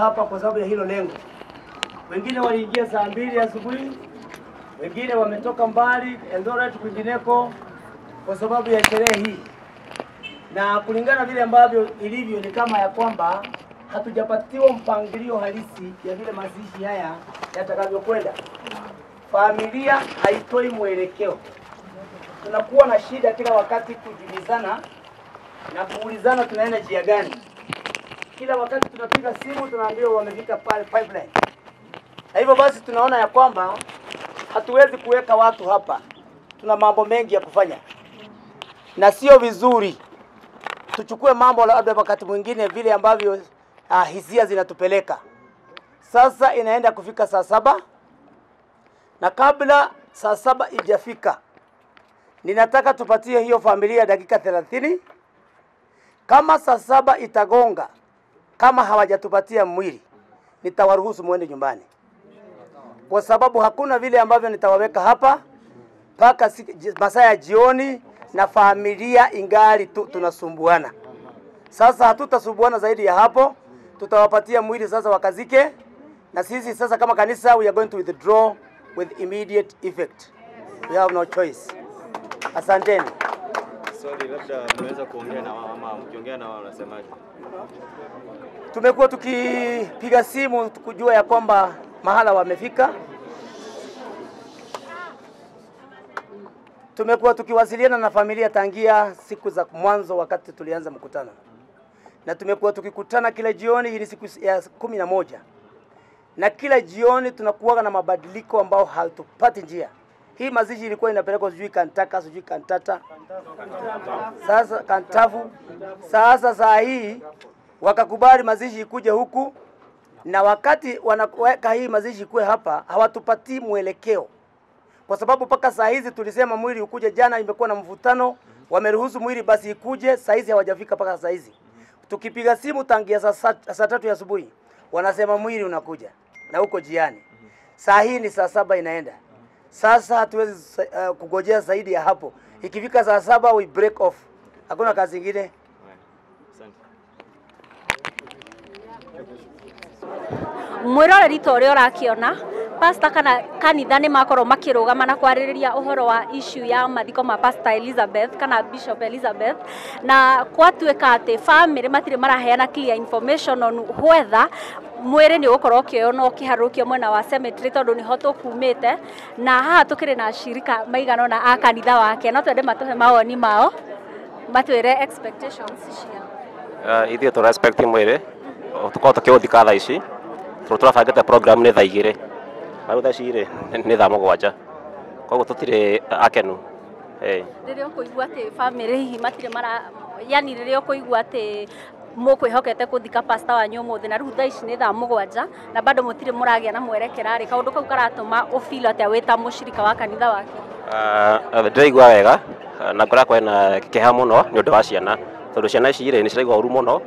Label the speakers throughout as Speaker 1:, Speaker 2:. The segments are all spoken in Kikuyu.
Speaker 1: Hapa kwa sababu ya hilo lengo. Wengine waliingia saa 2 asubuhi, wengine wametoka mbali Eldoret, kwingineko kwa sababu ya sherehe hii, na kulingana vile ambavyo ilivyo ni kama ya kwamba hatujapatiwa mpangilio halisi ya vile mazishi haya yatakavyokwenda. Familia haitoi mwelekeo, tunakuwa na shida kila wakati kujibizana na kuulizana tunaenda njia gani. Kila wakati tunapiga simu tunaambiwa wamefika pale pipeline. Na hivyo basi tunaona ya kwamba hatuwezi kuweka watu hapa, tuna mambo mengi ya kufanya, na sio vizuri tuchukue mambo labda wakati mwingine vile ambavyo hisia zinatupeleka. Sasa inaenda kufika saa 7, na kabla saa 7 ijafika, ninataka tupatie hiyo familia dakika 30. Kama saa 7 itagonga, kama hawajatupatia mwili, nitawaruhusu muende nyumbani, kwa sababu hakuna vile ambavyo nitawaweka hapa mpaka masaa ya jioni na familia ingali tu tunasumbuana. Sasa hatutasumbuana zaidi ya hapo, tutawapatia mwili sasa wakazike, na sisi sasa kama kanisa we are going to withdraw with immediate effect. We have no choice. Asanteni.
Speaker 2: Sorry, labda mmeweza kuongea na wao ama mkiongea na wao wanasemaje?
Speaker 1: Tumekuwa tukipiga simu kujua ya kwamba mahala wamefika. Tumekuwa tukiwasiliana na familia tangia siku za mwanzo wakati tulianza mkutano, na tumekuwa tukikutana kila jioni. Hii ni siku ya 11, na kila jioni tunakuwa na mabadiliko ambao hatupati njia. Hii mazishi ilikuwa inapelekwa sijui Kantaka, sijui Kantata, sasa Kantafu. Sasa saa hii wakakubali mazishi ikuje huku, na wakati wanaweka hii mazishi ikuwe hapa, hawatupatii mwelekeo, kwa sababu mpaka saa hizi tulisema mwili ukuje jana, imekuwa na mvutano, wameruhusu mwili basi ikuje, saa hizi hawajafika mpaka saa hizi. Tukipiga simu tangia saa 3 ya asubuhi, wanasema mwili unakuja na uko jiani. Saa hii ni saa 7 inaenda. Sasa hatuwezi kugojea zaidi ya hapo. Ikifika saa 7 we break off, hakuna kazi ingine.
Speaker 2: Asante.
Speaker 3: Mwiroreri, ta ũrĩa ũrakiona, pastor kana kanitha nĩ makorwo makĩrũgama na kwarĩrĩria ũhoro wa issue ya mathiko ma Pastor Elizabeth kana Bishop Elizabeth, na gwatuĩka atĩ family matirĩ maraheana clear information on whether mwĩrĩ nĩ ũgũkorwo ũkĩoywo na ũkĩharũrũkio mwena wa cemetery, tondũ nĩho tũkumĩte. Na haha tũkĩrĩ na ashirika maigana ũna a kanitha wake. No twende matũhe mawoni mao, matwĩre expectations ciao.
Speaker 4: Ithuĩ tũ respect mwĩrĩ tũkorwo tũkĩũthika thaa ici, tondũ tũrabangĩte program nĩ thaa 2, na rĩu thaa ici rĩ nĩ thaa 7, koguo tũtirĩ akenu.
Speaker 3: Rĩrĩa ũkũigua atĩ family hihi matirĩ mara, yani rĩrĩa ũkũigua atĩ mũkwĩhokete kũthika pastor wanyu ũmũthĩ, na rĩu thaa ici nĩ thaa 7 na bado mũtirĩ mũragĩa na mwerekera rĩ, kaũndũ kau karatũma ũfeel atĩa wĩ ta mũcirika wa kanitha wake?
Speaker 4: Ndĩraigua wega na ngoro yakwa ĩna kĩeha mũno nĩ ũndũ wa ciana, tondũ ciana ici rĩ nĩ ciraigua ũru mũno.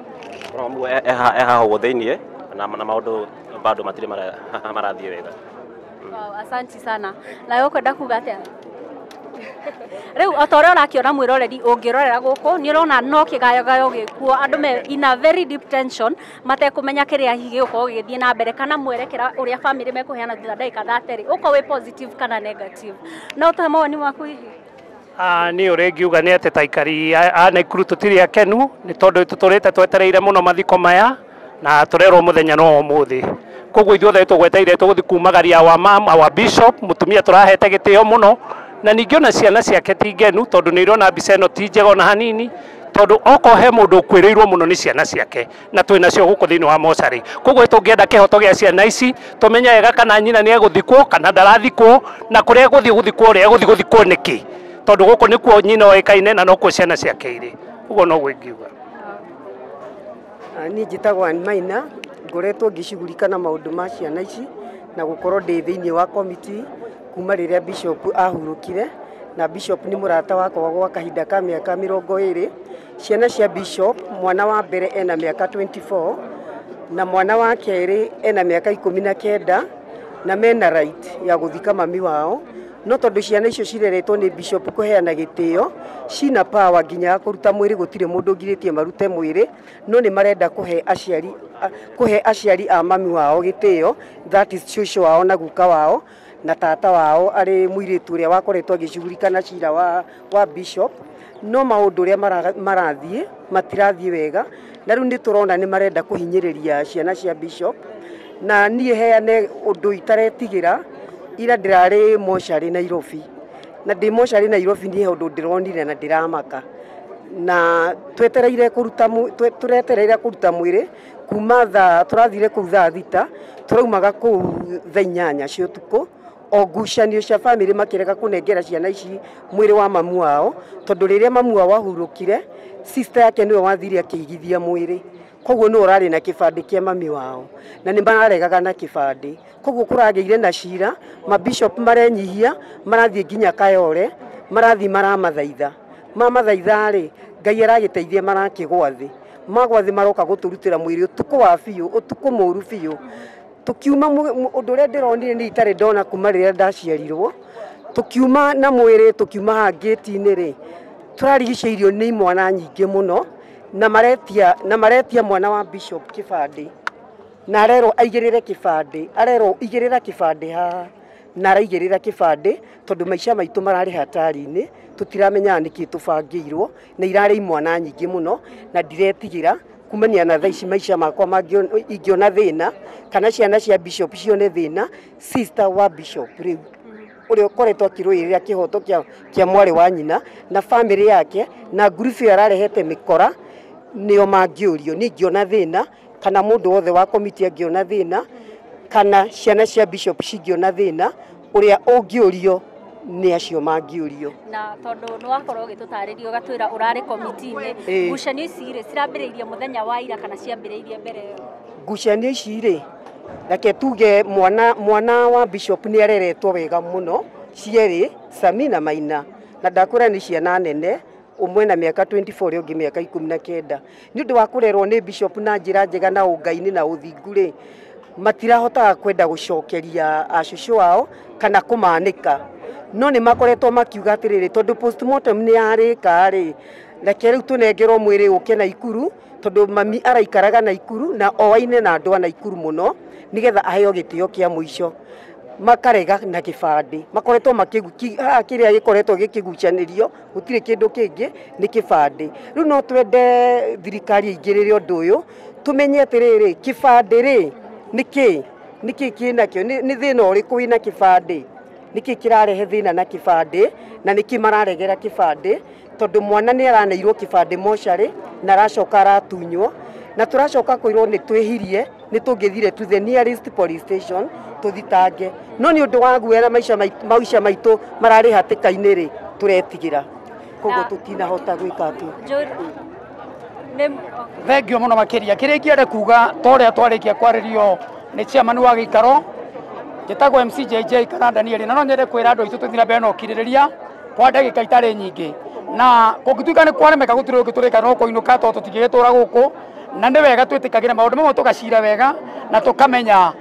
Speaker 4: Mũno e haha ũguo thĩiniĩ na maũndũ bado matirĩ marathiĩ wega.
Speaker 3: Wow, asanti sana. Nawe ũkwenda kuga atĩa? Rĩu o ta ũrĩa ũrakĩona, mwĩroreri, ũngĩrorera gũkũ nĩ ũrona no kĩgayogayo gĩkuo, andũ me in a very deep tension matekũmenya kĩrĩa hihi gĩgũkorwo gĩgĩthiĩ na mbere kana mwerekera ũrĩa family mekũheana thutha ndagĩka 30, ũkorwo wĩ positive kana negative. No ũtũhe mawoni maku hihi?
Speaker 5: Niĩ ũrĩa ingiuga nĩ atĩ ta aikari a Naikuru tũtirĩ akenu, nĩ tondũ tũtũrĩte twetereire mũno mathiko maya na tũrerwo mũthenya no ũmũthĩ. Koguo ithuothe tũgweteire tũgũthiĩ kumagaria wa mam wa bishop, mũtumia tũrahete gĩtĩo mũno, na ningĩ ona ciana ciake ti ngenu, tondũ nĩ irona mbica ĩno ti njega ona hanini, tondũ okorwo he mũndũ ũkuĩrĩirwo mũno nĩ ciana ciake, na twĩ nacio gũkũ thĩinĩ wa mocarĩ. Koguo tũngĩenda kĩhoto gĩa ciana ici, tũmenye wega kana nyina nĩ egũthikwo kana ndarathikwo, na kũrĩa egũthiĩ gũthikwo rĩ, egũthiĩ gũthikwo nĩkĩ, tondũ gũkũ nĩkuo nyina oĩkaine na nokuo ciana ciake irĩ. Ũguo noguo ingiuga.
Speaker 6: Niĩ njĩtagwo Ann Maina, ngoretwo ngĩcugurika na maũndũ ma ciana ici na gũkorwo ndĩ thĩinĩ wa committee kuma rĩrĩa Bishop ahurũkire, na Bishop nĩ mũrata wakwa gwa kahinda ka mĩaka 20. Ciana cia Bishop, mwana wa mbere ena mĩaka 24 na mwana wa kerĩ ena mĩaka 19, na mena right ya gũthika mami wao. No tondũ ciana icio cireretwo nĩ bishop kũheana gĩtĩo, cina power nginya ya kũruta mwĩrĩ, gũtirĩ mũndũ ũngirĩtie marute mwĩrĩ, no nĩ marenda kũhe aciari a mami wao gĩtĩo, that is cũcũ wao na guka wao na tata wao arĩ mũirĩtu ũrĩa wakoretwo agĩcugurika na cira wa bishop. No maũndũ ũrĩa marathiĩ matirathiĩ wega, na rĩu nĩ tũrona nĩ marenda kũhinyĩrĩria ciana cia bishop. Na niĩ heane ũndũ itaretigĩra, ira ndĩrarĩ mocarĩ Nairobi, na ndĩ mocarĩ Nairobi niĩ ũndũ ndĩronire na ndĩramaka, na twetereire kũruta tũretereire kũruta mwĩrĩ kuma thaa tũrathire kũu thaa 6, tũraumaga kũu thaa 8 cia ũtukũ. O ngucanio cia bamĩrĩ makĩrega kũnengera ciana ici mwĩrĩ wa mamu wao, tondũ rĩrĩa mamu wao ahurũkire, sister yake nĩwe wathire akĩigithia mwĩrĩ, koguo nĩwe ũrarĩ na kĩbandĩ kĩa mami wao, na nĩ mararegaga na kĩbandĩ. Koguo kũragĩire na cira, mabishop marenyihia, marathiĩ nginya Kayore, marathiĩ maramathaitha. Mamathaitha rĩ, Ngai aragĩteithia marakĩgwa thĩ, magwa thĩ maroka gũtũrutĩra mwĩrĩ ũtukũ wa biũ, ũtukũ mũru biũ. Tukiuma ũndũ ũrĩa ndĩronire nĩ itarĩ ndona kuma rĩrĩa ndaciarirwo, tukiuma na mwĩrĩ, tukiuma haha ngĩti-inĩ rĩ, tũrarigicĩirio nĩ imwana nyingĩ mũno, na maretia mwana wa bishop kĩbandĩ, na arerwo aigĩrĩre kĩbandĩ, arerwo igĩrĩra kĩbandĩ haha, na araigĩrĩra kĩbandĩ tondũ maica maitũ mararĩ hatari-inĩ, tũtiramenyaga nĩkĩ tũbangĩirwo, na irarĩ imwana nyingĩ mũno, na ndiretigĩra kumania na thaa ici maica makwa ingĩona thĩna, kana ciana cia bishop cione thĩna. Sister wa bishop rĩu ũrĩa ũkoretwo akĩrũĩrĩra kĩhoto kĩa mwarĩ wa nyina na bamĩrĩ yake na ngurubu ĩyo ararehete mĩkora, nĩo mangĩũrio. Niĩ ingĩona thĩna, kana mũndũ wothe wa komiti angĩona thĩna, kana ciana cia bishop cingĩona thĩna, ũrĩa ũngĩũrio nĩ acio mangĩũrio.
Speaker 3: Na tondũ nĩ wakorwo ũgĩtũtarĩria ũgatwĩra ũrarĩ komiti-inĩ, ngucanio ici rĩ cirambĩrĩirie mũthenya wa ira kana ciambĩrĩirie mbere ĩyo?
Speaker 6: Ngucanio ici rĩ, reke tuge mwana wa bishop nĩ areretwo wega mũno, cierĩ Sami na Maina, na ndakwĩra nĩ ciana nene, ũmwe na mĩaka 24 ũrĩa ũngĩ mĩaka 19. Nĩ ũndũ wa kũrerwo nĩ bishop na njĩra njega na ũngai-inĩ na ũthingu rĩ, matirahotaga kwenda gũcokeria acũcũ wao kana kũmanĩka. No nĩ makoretwo makiuga atĩrĩrĩ, tondũ postmortem nĩ yarĩka rĩ, reke rĩu tũnengerwo mwĩrĩ ũke Naikuru, tondũ mami araikaraga Naikuru na oaine na andũ a Naikuru mũno, nĩgetha aheo gĩtĩo kĩa mũico. Makarega na kĩbandĩ, makoretwo haha kĩrĩa gĩkoretwo gĩkĩgucanĩrio gũtirĩ kĩndũ kĩngĩ nĩ kĩbandĩ. Rĩu no twende thirikari ĩingĩrĩre ũndũ ũyũ, tũmenye atĩrĩrĩ, kĩbandĩ rĩ nĩkĩ, nĩkĩ kĩnakĩo, nĩ thĩna ũrĩkũ wĩna kĩbandĩ, nĩkĩ kĩrarehe thĩna na kĩbandĩ, na nĩkĩ mararegera kĩbandĩ, tondũ mwana nĩ araneirwo kĩbandĩ mocarĩ na aracoka aratunywo, na tũracoka kwĩrwo nĩ twĩhirie, nĩ tũngĩthire to the nearest police station tũthitange. No nĩ ũndũ wa guoya na maica maitũ mararĩ hatĩka-inĩ rĩ, tũretigĩra, koguo tũtinahota gwĩka atĩ.
Speaker 7: Thengio mũno makĩria. Kĩrĩa ingĩenda kuga ta ũrĩa twarĩkia kwarĩrio nĩ chairman wa gĩikaro, njĩtagwo MC JJ kana Daniel, na no nyende kwĩra andũ aitũ tũthiĩ na mbere na ũkirĩrĩria kwa ndagĩka itarĩ nyingĩ, na kũngĩtuĩka nĩ kwaremeka gũtirĩ ũngĩ tũrĩka no kũinũka, tondũ tũtingĩgĩtũra gũkũ, na nĩ wega twĩtĩkagĩre maũndũ mamwe tũgacira wega na tũkamenya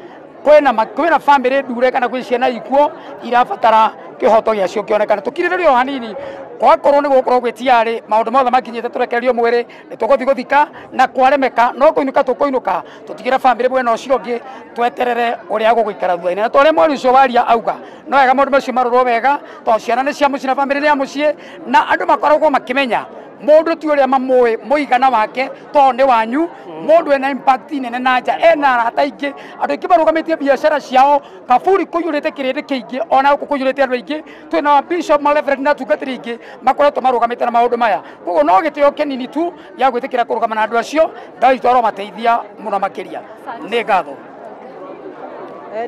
Speaker 7: kwĩna bamĩrĩ ndure kana kwĩ ciana ikuo irabatara kĩhoto gĩacio kĩonekane. Tũkirĩrĩrie o hanini, kwakorwo nĩ gũgũkorwo gwĩ tiarĩ maũndũ mothe makinyĩte tũrekererio mwĩrĩ, nĩ tũgũthiĩ gũthika, na kwaremeka no kũinũka tũkũinũka, tũtigĩre bamĩrĩ mwena ũcio ũngĩ, tweterere ũrĩa gũgũikara thutha-inĩ. Na tondũ mweri ũcio waria auga no wega maũndũ macio marorwo wega, tondũ ciana nĩ cia mũciĩ na bamĩrĩ nĩ ya mũciĩ, na andũ makoragwo makĩmenya mũndũ ti ũrĩa mamũĩ mũigana wake tondũ nĩ wanyu. Mũndũ ena impact nene na nja, ena arata aingĩ, andũ aingĩ marũgamĩtie biacara ciao, kaburi kũiyũrĩte kĩrĩndĩ kĩingĩ, ona gũkũ kũiyũrĩte andũ aingĩ. Twĩna bishop, mareverend na atungatĩri aingĩ makoretwo marũgamĩte na maũndũ maya, koguo no gĩtĩo kĩnini tu gĩa gwĩtĩkĩra kũrũgama na andũ acio. Ngai witũ aromateithia mũno makĩria. Nĩ ngatho.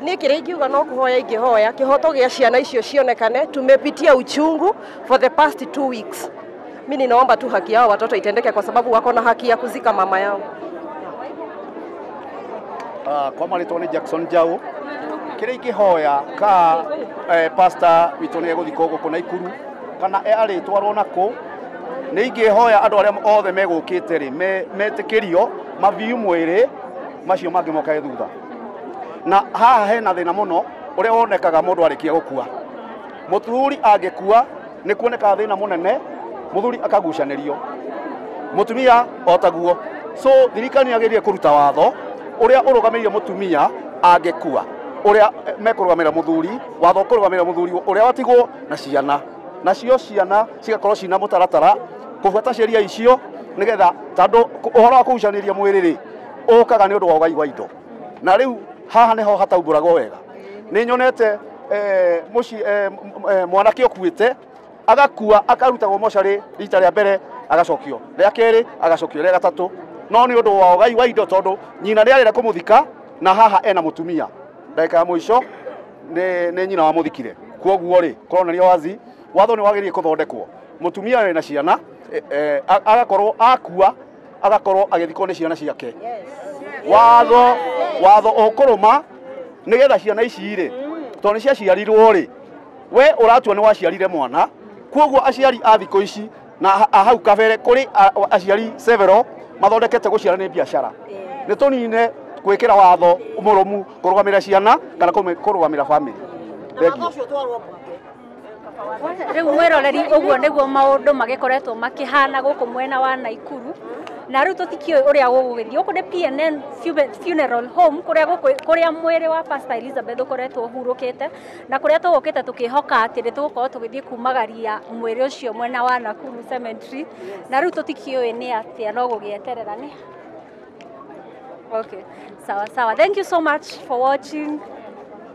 Speaker 8: Niĩ kĩrĩa ingiuga no kũhoya ingĩhoya kĩhoto gĩa ciana icio cionekane. Tumepitia uchungu for the past 2 weeks. Mimi ninaomba tu haki yao watoto itendeke, kwa sababu wako na haki ya kuzika mama yao.
Speaker 9: Kwa marĩtwa nĩ Jackson Jau. Kĩrĩa ingĩhoya ka pastor witũ nĩ egũthikwo gũkũ Naikuru kana arĩtwarwo nakũ, nĩ ingĩhoya andũ arĩa othe megũkĩte rĩ metĩkĩrio mathiĩ mwĩrĩ, macio mangĩ mokage thutha. Na haha hena thĩna mũno ũrĩa wonekaga mũndũ arĩkia gũkua. Muthuri angĩkua nĩ kuonekaga thĩna mũnene, muthuri akagucanĩrio, mutumia o taguo. So thirikari yagĩrĩire kũruta watho ũrĩa ũrũgamĩrĩire mũtumia angĩkua, ũrĩa mekũrũgamĩrĩra mũthuri, watho ũkũrũgamĩrĩra mũthuri ũrĩa watigwo na ciana, nacio ciana cigakorwo cina mũtaratara kũbuata sheria icio, nĩgetha tondũ ũhoro wa kũgucanĩria mwĩrĩ rĩ ũkaga nĩ ũndũ wa ũgai wa indo. Na rĩu haha nĩho hataumbũragwo wega. Nĩ nyonete mũciĩ mwanake ũkuĩte agakua akarutagwo mocarĩ rita rĩa mbere, agacokio rĩa kerĩ, agacokio rĩa gatatũ, no nĩ ũndũ wa ũgai wa indo tondũ nyina nĩ arenda kũmũthika na haha ena mũtumia. Ndagĩka ya mũico nĩ nyina wamũthikire. Kwoguo rĩ kũronania wazi watho nĩ wagĩrĩire kũthondekwo. Mũtumia wĩna ciana agakorwo akua agakorwo agĩthikwo nĩ ciana ciake. Watho ũkũrũma nĩgetha ciana ici rĩ tondũ nĩ ciaciarirwo rĩ, we ũratua nĩ waciarire mwana. Kwoguo aciari a thikũ ici na hau kabere kũrĩ aciari several mathondekete gũciara nĩ biacara. Nĩ tũnine gwĩkĩra watho mũrũmu kũrũgamĩrĩra ciana kana kũrũgamĩrĩra family. Thengiũ.
Speaker 3: Rĩu mwĩroreri, ũguo nĩguo maũndũ magĩkoretwo makĩhana gũkũ mwena wa Naikuru, na rĩu tũtikĩũĩ ũrĩa gũgũgĩthiĩ. Gũkũ nĩ PNN Funeral Home, kũrĩa gũkũ kũrĩa mwĩrĩ wa Pastor Elizabeth ũkoretwo ũhurũkĩte, na kũrĩa tũgũkĩte tũkĩhoka atĩ nĩ tũgũkorwo tũgĩthiĩ kumagaria mwĩrĩ ũcio mwena wa Nakuru Cemetery, na rĩu tũtikĩũĩ nĩ atĩa, no gũgĩeterera nĩ. Okay, sawa sawa, thank you so much for watching.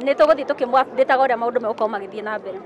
Speaker 3: Nĩ tũgũthiĩ tũkĩmũ update ũrĩa maũndũ megũkorwo magĩthiĩ na mbere.